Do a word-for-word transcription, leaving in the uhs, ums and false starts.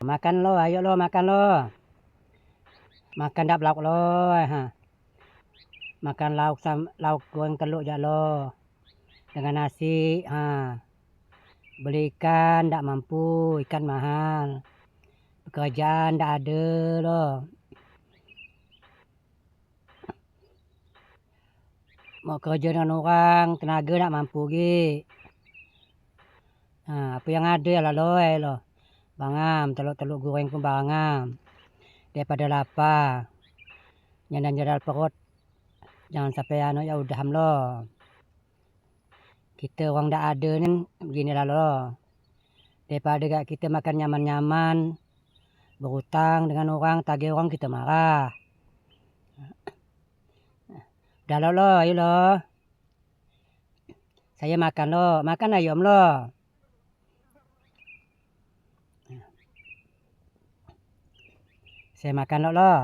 Makan lo, ayo lo, makan lo. Makan dak belauk lo, ha. Makan lauk sam-, lauk goreng teluk jak lo. Dengan nasi, ha. Beli ikan dak mampu, ikan mahal. Pekerjaan dak ade lo. Mau kerja dengan orang, tenaga dak mampu gi. Ha, apa yang ade lah lo, eh, lo. Bangam, teluk-teluk goreng pun bangam. Daripada lapar. Nyandal-nyandal perut. Jangan sampai anu, ya udah am lo. Kite orang dak ade ni begini lah lo. Daripada gak kite makan nyaman-nyaman, berutang dengan orang, tagih orang, kite marah. Dah lo, lo, ayo lo. Saya makan lo, makan ayo am lo. Saya makan lo, lo.